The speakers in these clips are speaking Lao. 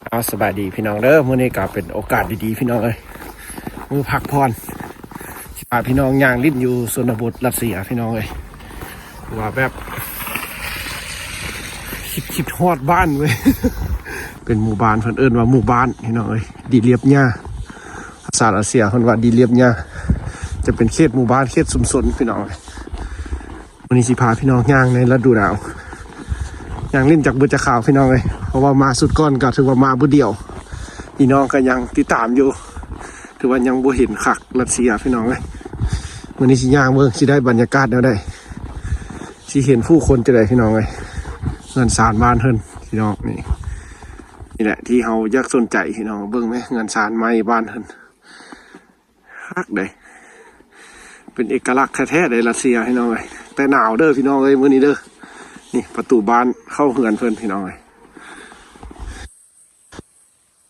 ເອົາ ສະບາຍດີພີ່ນ້ອງເດີ ມື້ນີ້ກໍເປັນໂອກາດດີໆ ພີ່ນ້ອງເອີຍ ມື້ພັກຜ່ອນ ຊິພາພີ່ນ້ອງຍ່າງຫຼິ້ນຢູ່ຊົນນະບົດລັດເຊຍ ພີ່ນ້ອງເອີຍ ວ່າແບບ ຄິດ ຄິດຮອດບ້ານເວີຍ ເປັນໝູ່ບ້ານ ເພິ່ນເອີ້ນວ່າໝູ່ບ້ານ ພີ່ນ້ອງເອີຍ ດີລຽບຫຍ້າ ພາສາລັດເຊຍເພິ່ນວ່າດີລຽບຫຍ້າ ຈະເປັນເຂດໝູ່ບ້ານ ເຂດຊຸມຊົນ ພີ່ນ້ອງເອີຍ. ມື້ນີ້ຊິພາພີ່ນ້ອງຍ່າງໃນລະດູໜາວ ຍ່າງຫຼິ້ນຈັກບຶດຈັກຄາວພີ່ນ້ອງເອີຍ ເພາະວ່າມາຊຸດກ່ອນກໍຖືວ່າມາບຶດດຽວ ພີ່ນ້ອງກໍຍັງຕິດຕາມຢູ່ ຖືວ່າຍັງບໍ່ເຫັນຄັກລັດເຊຍພີ່ນ້ອງເອີຍ ມື້ນີ້ຊິຍ່າງເບິ່ງ ຊິໄດ້ບັນຍາກາດແນວໃດ ຊິເຫັນຜູ້ຄົນຈັ່ງໃດພີ່ນ້ອງເອີຍ ເຮືອນຊານບ້ານເພິ່ນພີ່ນ້ອງ ນີ້ ນີ້ແຫຼະທີ່ເຮົາຢາກສົນໃຈພີ່ນ້ອງ ເບິ່ງແມ ເຮືອນຊານໄມ້ບ້ານເພິ່ນ ຄັກເດ້ ເປັນເອກະລັກແທ້ໆເດ້ລັດເຊຍພີ່ນ້ອງເອີຍ ແຕ່ໜາວເດີພີ່ນ້ອງເອີຍ ມື້ນີ້ເດີ ນີ້ປະຕູບ້ານເຂົ້າເຮືອນເພິ່ນພີ່ນ້ອງເອີຍ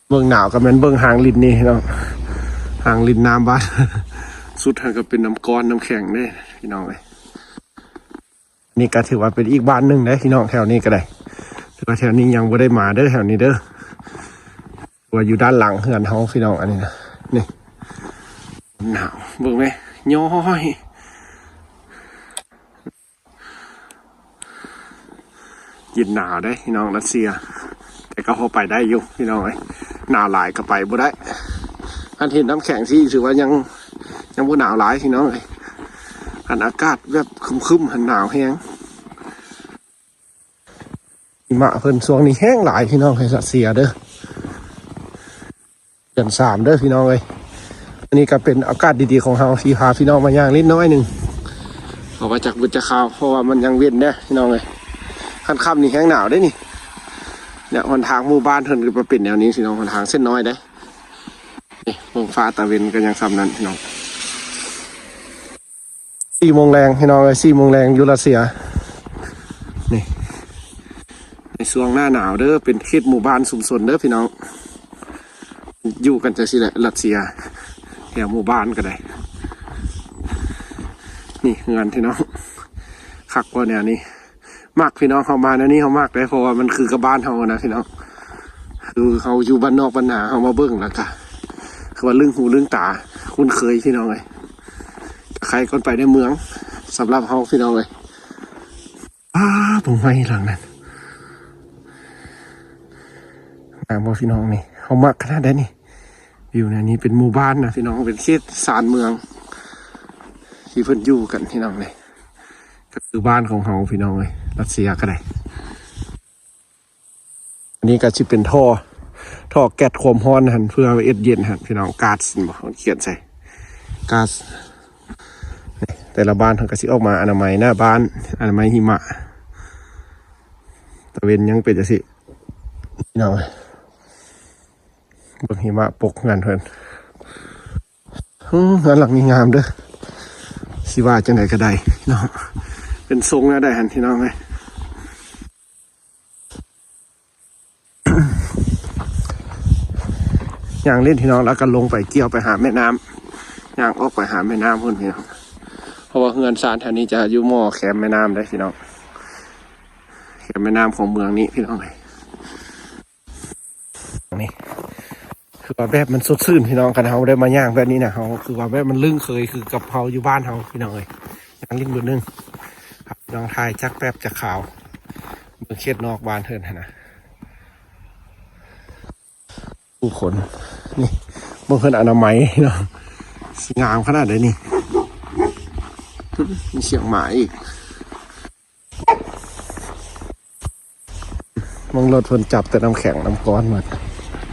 ເບິ່ງໜາວກໍແມ່ນເບິ່ງຮາງລິນນີ້ພີ່ນ້ອງ ຮາງລິນນ້ຳບ້ານ ສຸດຫັ້ນກໍເປັນນ້ຳກ້ອນນ້ຳແຂງເດ້ພີ່ນ້ອງເອີຍ. ນີ້ກໍຖືວ່າເປັນອີກບ້ານໜຶ່ງເດ້ພີ່ນ້ອງ ແຖວນີ້ກໍໄດ້ ຖືວ່າແຖວນີ້ຍັງບໍ່ໄດ້ມາເດີ ແຖວນີ້ເດີ ວ່າຢູ່ດ້ານຫຼັງເຮືອນເຮົາພີ່ນ້ອງ ອັນນີ້ນະ ນີ້ ໜາວ ເບິ່ງແມ ຍ້ອຍ ເຢັນໜາວເດ້ພີ່ນ້ອງ ລັດເຊຍ ແຕ່ກໍພໍໄປໄດ້ຢູ່ພີ່ນ້ອງເອີຍ ໜາວຫຼາຍກໍໄປບໍ່ໄດ້ ຄັນເຫັນນ້ຳແຂງຊີ້ຖືວ່າຍັງ ຍັງບໍ່ໜາວຫຼາຍພີ່ນ້ອງເອີຍ ຄັນອາກາດແບບຄຶ້ມໆຫັ້ນໜາວແຮງ ຫິມະເພິ່ນຊ່ວງນີ້ແຮງຫຼາຍພີ່ນ້ອງເອີຍ ລັດເຊຍເດີ ເດືອນສາມເດີພີ່ນ້ອງເອີຍ ອັນນີ້ກໍເປັນໂອກາດດີໆຂອງເຮົາ ທີ່ພາພີ່ນ້ອງມາຍ່າງຫຼິ້ນໜ້ອຍໜຶ່ງ ເພາະວ່າຈັກບຶດຈັກຄາວ ເພາະວ່າມັນຍັງເວັນເດ້ພີ່ນ້ອງເອີຍ ຄັນຄ່ຳນີ້ແຮງໜາວເດ້ນີ້ ເນຍ ຫົນທາງໝູ່ບ້ານເພິ່ນກໍເປັນແນວນີ້ພີ່ນ້ອງ ຫົນທາງເສັ້ນນ້ອຍເດ້ ນີ້ເບິ່ງຟ້າຕາເວັນກໍຍັງສ່ຳນັ້ນພີ່ນ້ອງ ສີ່ໂມງແລງພີ່ນ້ອງເອີຍ ສີ່ໂມງແລງຢູ່ລັດເຊຍ ນີ້ ໃນຊ່ວງໜ້າໜາວເດີ ເປັນເຂດໝູ່ບ້ານຊຸມຊົນເດີພີ່ນ້ອງ ຢູ່ກັນຈັ່ງຊີ້ແຫຼະ ລັດເຊຍ ແຖວໝູ່ບ້ານກໍໄດ້ ນີ້ເຮືອນພີ່ນ້ອງ ຄັກບໍ່ແນວນີ້ ມັກພີ່ນ້ອງ ເຮົາມາແນວນີ້ເຮົາມັກເດ້ ເພາະວ່າມັນຄືກັບບ້ານເຮົານະພີ່ນ້ອງ ຄືເຮົາຢູ່ບ້ານນອກບ້ານນາ ເຮົາມາເບິ່ງແລ້ວກະ ຄືວ່າລຶ້ງຫູລຶ້ງຕາ ຄຸ້ນເຄີຍພີ່ນ້ອງເອີຍ ໃຄ່ກ່ອນໄປໃນເມືອງ ສຳລັບເຮົາພີ່ນ້ອງເອີຍ ອ້າ ເບິ່ງໄມ້ຫຼັງນັ້ນ ງາມບໍ່ພີ່ນ້ອງນີ້ ເຮົາມັກຂະໜາດໃດນີ້ ວິວແນວນີ້ເປັນໝູ່ບ້ານນະພີ່ນ້ອງ ເປັນເຂດຊານເມືອງ ທີ່ເພິ່ນຢູ່ກັນພີ່ນ້ອງເອີຍ ກໍຄືບ້ານຂອງເຮົາພີ່ນ້ອງເອີຍ ລັດເຊຍກໍໄດ້ ອັນນີ້ກໍຊິເປັນທໍ່ ທໍ່ແກັດຄວາມຮ້ອນຫັ້ນ ເພື່ອເຮັດເຢັນຫັ້ນພີ່ນ້ອງ ກາສ ເຫັນບໍ່ ເຂົາຂຽນໃສ່ ກາສ ນີ້ ແຕ່ລະບ້ານເພິ່ນກໍຊິອອກມາອະນາໄມໜ້າບ້ານ ອະນາໄມຫິມະ ຕາເວັນຍັງເປັນຈັ່ງຊີ້ພີ່ນ້ອງເອີຍ ເບິ່ງຫິມະປົກເຮືອນເພິ່ນ ອືມ ເຮືອນຫຼັງນີ້ງາມເດີ ຊິວ່າຈັ່ງໃດກໍໄດ້ເນາະ ເປັນຊົງແນວໃດຫັ້ນພີ່ນ້ອງເອີຍ ຍ່າງຫຼິ້ນພີ່ນ້ອງ ແລ້ວກໍລົງໄປກ່ຽວໄປຫາແມ່ນ້ຳ ຍ່າງອອກໄປຫາແມ່ນ້ຳພຸ້ນພີ່ນ້ອງ ເພາະວ່າເຮືອນຊານແຖວນີ້ຈະຢູ່ໝໍ້ແຄມແມ່ນ້ຳເດ້ພີ່ນ້ອງ ແຄມແມ່ນ້ຳຂອງເມືອງນີ້ພີ່ນ້ອງເອີຍ ນີ້ ຄືວ່າແບບມັນສົດຊື່ນພີ່ນ້ອງ ຄັນເຮົາໄດ້ມາຍ່າງແບບນີ້ນະ ເຮົາຄືວ່າແບບມັນລຶ້ງເຄີຍ ຄືກັບເຮົາຢູ່ບ້ານເຮົາພີ່ນ້ອງເອີຍ ຍ່າງຫຼິ້ນບຶດໜຶ່ງ ພາພີ່ນ້ອງຖ່າຍຈັກແປັບຈັກຄາວ ເບິ່ງເຂດນອກບ້ານເພິ່ນຫັ້ນນະ ຜູ້ຄົນ ນີ້ ເບິ່ງເພິ່ນອະນາໄມເນາະ ຊິງາມຂະໜາດໃດນີ້ ມີສຽງໝາອີກ ເບິ່ງລົດເພິ່ນຈັບແຕ່ນ້ຳແຂງນ້ຳກ້ອນໝົດ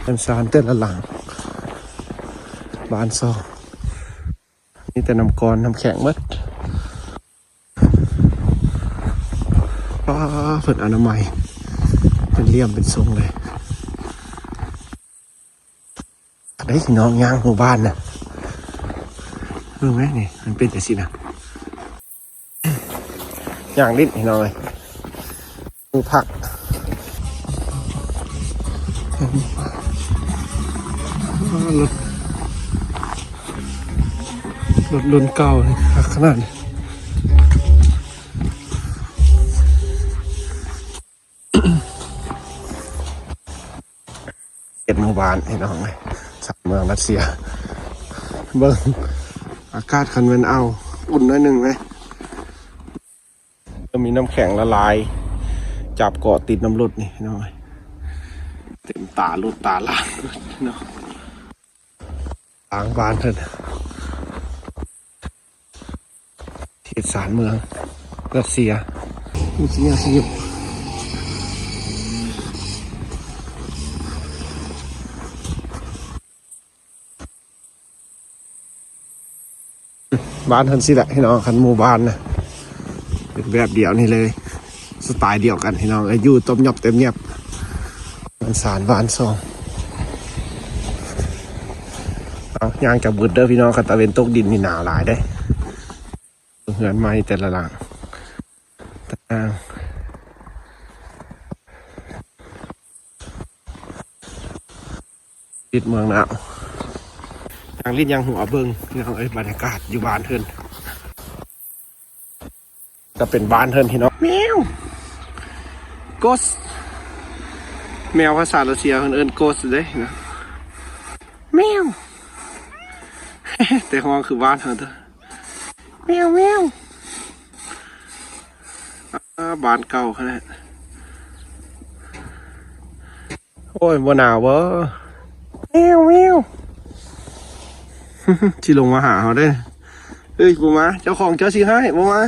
ເຮືອນຊານແຕ່ລະຫຼັງ ບ້ານຊ່ອງ ມີແຕ່ນ້ຳກ້ອນນ້ຳແຂງໝົດ ປ້າ ເພິ່ນອະນາໄມ ເພິ່ນລຽມເປັນຊົງເລີຍ ໄດ້ພີ່ນ້ອງຍ່າງໝູ່ບ້ານນະ ເບິ່ງແມ ນີ້ ມັນເປັນຈັ່ງຊີ້ນະ ຍ່າງຫຼິ້ນພີ່ນ້ອງເອີຍ ມື້ພັກ ລົດ ລົດລຸ້ນເກົ່ານີ້ ຄັກຂະໜາດນີ້. ປັນໝູ່ບ້ານພີ່ນ້ອງເອີຍ ຊານເມືອງຣັດເຊຍ. ເບິ່ງອາກາດ ຄັນແມ່ນເອົາອຸ່ນໜ້ອຍໜຶ່ງເລີຍ ເລີ່ມມີນ້ຳແຂງລະລາຍ ຈັບເກາະຕິດນຳລົດນີ້ພີ່ນ້ອງເອີຍ ເຕັມຕາລົດຕາລາງເນາະ. ທາງບ້ານເພິ່ນ ເຂດຊານເມືອງຣັດເຊຍ ບ້ານເພິ່ນຊີ້ແຫຼະພີ່ນ້ອງ ຄັນໝູ່ບ້ານນະ ເປັນແບບດຽວນີ້ເລີຍ ສະໄຕດຽວກັນພີ່ນ້ອງເອີຍ ຢູ່ຕົບຫຍັບເຕັມຫຍັບ ບ້ານຊານບ້ານຊ່ອງ. ເອົາ ຍ່າງຈັກບຶດເດີພີ່ນ້ອງ ຄັນຕາເວັນຕົກດິນນີ້ໜາວຫຼາຍເດ້. ເຮືອນໃໝ່ແຕ່ລະຫຼັງ ຕິດເມືອງໜາວ ຍ່າງຫຼິ້ນຍ່າງຫົວເບິ່ງພີ່ນ້ອງເອີຍ ບັນຍາກາດຢູ່ບ້ານເພິ່ນ ກໍເປັນບ້ານເພິ່ນພີ່ນ້ອງ. ແມວ Ghost ແມວພາສາຣັດເຊຍເພິ່ນເອີ້ນ Ghost ເດ້ນະ ແມວ ແຕ່ຮ້ອງຄືບ້ານເຮົາເດີ ແມວ ແມວ ອາ ບ້ານເກົ່າຂະໜາດ. ໂອ້ຍ ບໍ່ໜາວບໍ່? ແມວ ແມວ ຊິລົງມາຫາເຮົາເດ້. ເອີຍ ບໍ່ມາ ເຈົ້າຂອງເຈົ້າຊິໃຫ້ ບໍ່ມາ.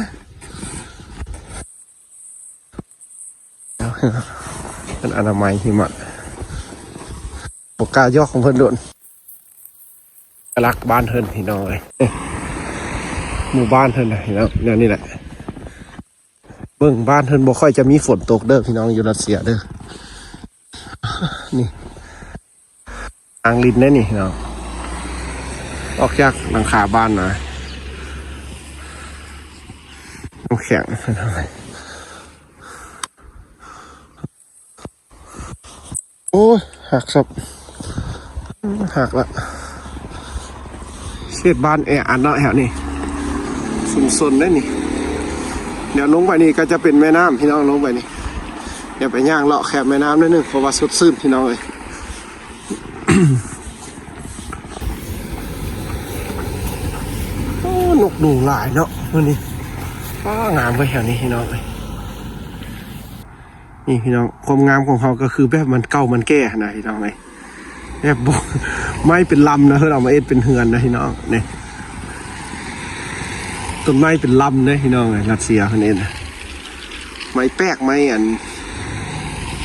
ເພິ່ນອະນາໄມຫິມະ ບໍ່ກ້າຢອກຂອງເພິ່ນໂດນ. ເອກະລັກບ້ານເພິ່ນພີ່ນ້ອງເອີຍ ໝູ່ບ້ານເພິ່ນນະພີ່ນ້ອງ ແນວນີ້ແຫຼະ. ເບິ່ງບ້ານເພິ່ນບໍ່ຄ່ອຍຈະມີຝົນຕົກເດີພີ່ນ້ອງ ຢູ່ຣັດເຊຍເດີ. ນີ້ ອ່າງລິນໄດ້ນີ້ເນາະ ອອກຈາກຫຼັງຄາບ້ານມາ ນ້ຳແຂງ. ໂອ້ຍ ຫັກສັບ ຫັກລະ. ເຂດບ້ານແອອັດເນາະແຖວນີ້ ຊຸມຊົນເດ້ນີ້. ດຽວລົງໄປນີ້ກໍຈະເປັນແມ່ນ້ຳພີ່ນ້ອງ ລົງໄປນີ້. ດຽວໄປຍ່າງເລາະແຄມແມ່ນ້ຳໜ້ອຍໜຶ່ງ ເພາະວ່າສົດຊື່ນພີ່ນ້ອງເອີຍ. ໂອ້ ນົກໜູຫຼາຍເນາະມື້ນີ້. ປ້າ ງາມເວີຍແຖວນີ້ພີ່ນ້ອງເອີຍ. ນີ້ພີ່ນ້ອງ ຄວາມງາມຂອງເຮົາກໍຄືແບບມັນເກົ່າມັນແກ່ຫັ້ນນະພີ່ນ້ອງເອີຍ. ແບບບໍ່ ໄມ້ເປັນລຳນະ ເພິ່ນເອົາມາເຮັດເປັນເຮືອນນະພີ່ນ້ອງ. ນີ້ ຕົ້ນໄມ້ເປັນລຳເດ້ພີ່ນ້ອງເອີຍ. ຣັດເຊຍເພິ່ນເອີ້ນນະ ໄມ້ແປກ ໄມ້ອັນ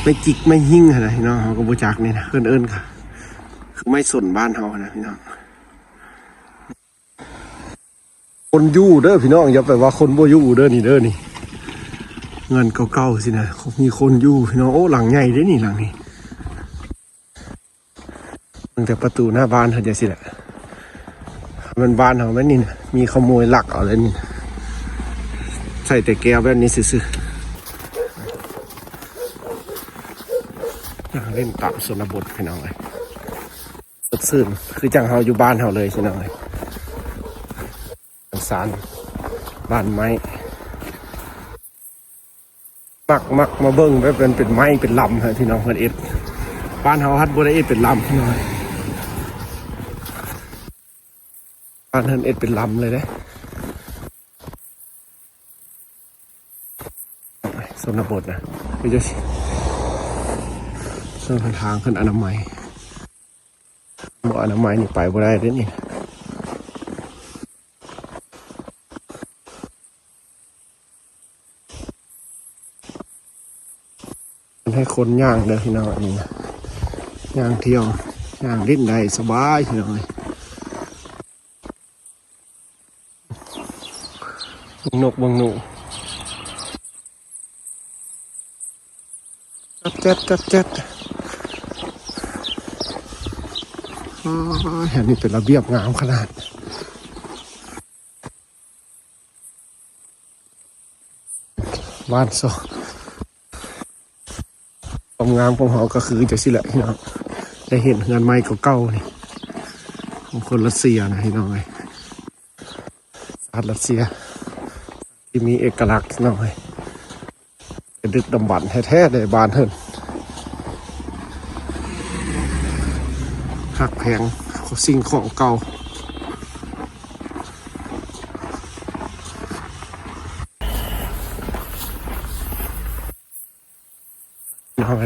ໄມ້ຈິກ ໄມ້ຫິ້ງຫັ້ນນະພີ່ນ້ອງ. ເຮົາກໍບໍ່ຈັກນີ້ນະ ເພິ່ນເອີ້ນ ຄືໄມ້ສົນບ້ານເຮົາຫັ້ນນະພີ່ນ້ອງ. ຄົນຢູ່ເດີພີ່ນ້ອງ ຢ່າໄປວ່າຄົນບໍ່ຢູ່ເດີ. ນີ້ເດີນີ້ ເຮືອນເກົ່າໆຊີ້ນະ ມີຄົນຢູ່ພີ່ນ້ອງ. ໂອ້ ຫຼັງໃຫຍ່ເດ້ນີ້ ຫຼັງນີ້. ເບິ່ງແຕ່ປະຕູໜ້າບ້ານເຮົາຈັ່ງຊີ້ແຫຼະ. ມັນບ້ານເຮົາແມ່ນນີ້ນະ ມີຂະໂມຍລັກເອົາແລ້ວນີ້ນະ. ໃສ່ແຕ່ແກ້ວແບບນີ້ຊື່ໆ. ນັ່ງຫຼິ້ນຕາມຊົນນະບົດພີ່ນ້ອງເອີຍ. ສົດຊື່ນ ຄືຈັ່ງເຮົາຢູ່ບ້ານເຮົາເລີຍພີ່ນ້ອງເອີຍ. ສານບ້ານໄມ້ ມັກ ມັກມາເບິ່ງແບບເປັນ ເປັນໄມ້ເປັນລຳຫັ້ນພີ່ນ້ອງ. ເພິ່ນເຮັດ ບ້ານເຮົາຫັ້ນບໍ່ໄດ້ເຮັດເປັນລຳພີ່ນ້ອງ. ບ້ານເພິ່ນເຮັດເປັນລຳເລີຍເດ້. ຊົນນະບົດນະ ຄືຈັ່ງຊີ້. ເຊິ່ງເປັນທາງຂຶ້ນອະນາໄມ ບໍ່ອະນາໄມນີ້ໄປບໍ່ໄດ້ເດ້ນີ້. ເປັນໃຫ້ຄົນຍ່າງເດີພີ່ນ້ອງ. ອັນນີ້ນະ ຍ່າງທ່ຽວ ຍ່າງຫຼິ້ນໄດ້ສະບາຍພີ່ນ້ອງເອີຍ. ເບິ່ງນົກເບິ່ງໜູ ຈັດແຈັດ ຈັດແຈັດ. ອໍ ແຖວນີ້ເປັນລະບຽບງາມຂະໜາດ. ບ້ານຊອກ ຄວາມງາມຂອງເຮົາກໍຄືຈັ່ງຊີ້ແຫຼະພີ່ນ້ອງ. ໄດ້ເຫັນເຮືອນໄມ້ເກົ່າໆນີ້ ຂອງຄົນຣັດເຊຍນະພີ່ນ້ອງເອີຍ. ຊາດຣັດເຊຍທີ່ມີເອກະລັກພີ່ນ້ອງເອີຍ. ດຶກດຳບັນແທ້ໆເດ້ບ້ານເພິ່ນ. ຮັກແພງສິ່ງຂອງເກົ່າ. ເອົາໄປ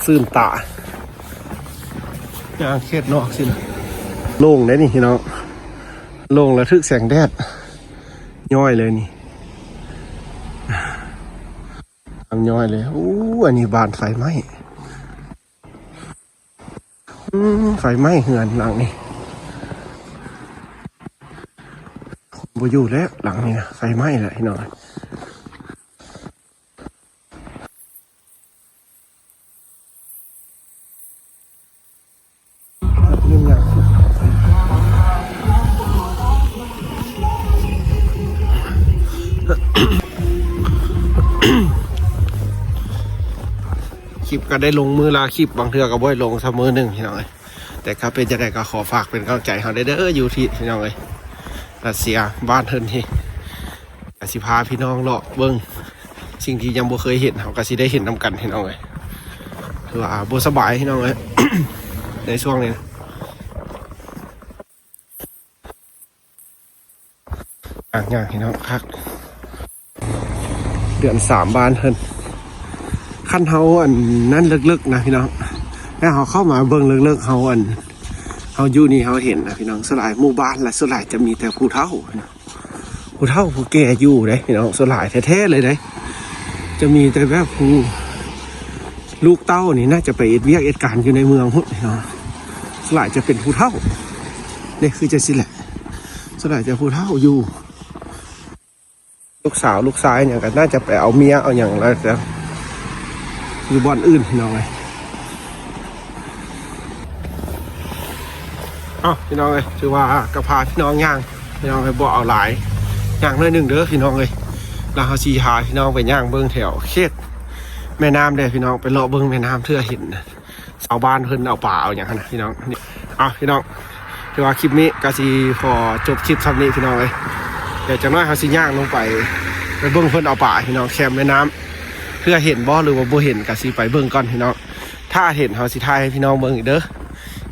ຊື່ນຕາ ຍ່າງເຂດນອກຊີ້ນະ ໂລ່ງເດ້ນີ້ພີ່ນ້ອງ ໂລ່ງແລ້ວຖືກແສງແດດຍ້ອຍເລີຍນີ້ ທາງຍ້ອຍເລີຍ. ໂອ້ ອັນນີ້ບ້ານໄຟໄໝ້ ອືມ ໄຟໄໝ້ເຮືອນຫຼັງນີ້ ຄົນບໍ່ຢູ່ແລ້ວ ຫຼັງນີ້ນະ ໄຟໄໝ້ແລ້ວພີ່ນ້ອງ. ຄລິບກໍໄດ້ລົງມື້ລະຄລິບ ບາງເທື່ອກໍບໍ່ໄດ້ລົງຊະມື້ໜຶ່ງພີ່ນ້ອງເອີຍ. ແຕ່ກໍເປັນຈັ່ງໃດກໍຂໍຝາກເປັນກຳລັງໃຈໃຫ້ເຮົາແດ່ເດີ ຢູ່ທີ່ພີ່ນ້ອງເອີຍ ລັດເຊຍ ບ້ານເຮືອນທີ່ ກໍຊິພາພີ່ນ້ອງເລາະເບິ່ງສິ່ງທີ່ຍັງບໍ່ເຄີຍເຫັນ ເຮົາກໍຊິໄດ້ເຫັນນຳກັນພີ່ນ້ອງເອີຍ. ຄືວ່າບໍ່ສະບາຍພີ່ນ້ອງເອີຍ ໃນຊ່ວງນີ້ນະ ຍາກໆ ພີ່ນ້ອງ ຄັກ ເດືອນສາມບ້ານເພິ່ນ. ຄັນເຮົາອັນນັ້ນເລິກໆ ນະພີ່ນ້ອງ ແລ້ວເຮົາເຂົ້າມາເບິ່ງເລິກໆ ເຮົາອັນ ເຮົາຢູ່ນີ້ເຮົາເຫັນນະພີ່ນ້ອງ ສ່ວນຫຼາຍໝູ່ບ້ານລະສ່ວນຫຼາຍຈະມີແຕ່ຜູ້ເຖົ້າ ຜູ້ເຖົ້າຜູ້ແກ່ຢູ່ເດ້ພີ່ນ້ອງ ສ່ວນຫຼາຍແທ້ໆ ເລີຍເດ້. ຈະມີແຕ່ແບບຜູ້ ລູກເຕົ້ານີ້ໜ້າຈະໄປເຮັດວຽກເຮັດການຢູ່ໃນເມືອງພຸ້ນພີ່ນ້ອງ ສ່ວນຫຼາຍຈະເປັນຜູ້ເຖົ້າເດ້ ຄືຈັ່ງຊີ້ແຫຼະ ສ່ວນຫຼາຍຈະຜູ້ເຖົ້າຢູ່. ລູກສາວລູກຊາຍຫຍັງກໍໜ້າຈະໄປເອົາເມຍເອົາຫຍັງແລ້ວ ແຕ່ຢູ່ບ່ອນອື່ນພີ່ນ້ອງເອີຍ. ເອົ້າ ພີ່ນ້ອງເອີຍ ຖືວ່າກໍພາພີ່ນ້ອງຍ່າງ ພີ່ນ້ອງເອີຍ ບໍ່ເອົາຫຼາຍ ຍ່າງໜ້ອຍໜຶ່ງເດີພີ່ນ້ອງເອີຍ. ແລ້ວເຮົາຊິພາພີ່ນ້ອງໄປຍ່າງເບິ່ງແຖວເຂດແມ່ນ້ຳເດ້ພີ່ນ້ອງ ໄປເລາະເບິ່ງແມ່ນ້ຳ ເທື່ອເຫັນ ຊາວບ້ານເພິ່ນເອົາປາເອົາຫຍັງຫັ້ນນະພີ່ນ້ອງ. ເອົາພີ່ນ້ອງ ຖືວ່າຄລິບນີ້ກໍຊິຂໍຈົບຄລິບຊ່ຳນີ້ພີ່ນ້ອງເອີຍ. ດຽວຈັກໜ້ອຍເຮົາຊິຍ່າງລົງໄປ ໄປເບິ່ງເພິ່ນເອົາປາພີ່ນ້ອງ ແຄມແມ່ນ້ຳ ເພື່ອເຫັນບໍ່ ຫຼືວ່າບໍ່ເຫັນ ກໍຊິໄປເບິ່ງກ່ອນພີ່ນ້ອງ. ຖ້າເຫັນເຮົາຊິຖ່າຍໃຫ້ພີ່ນ້ອງເບິ່ງອີກເດີ.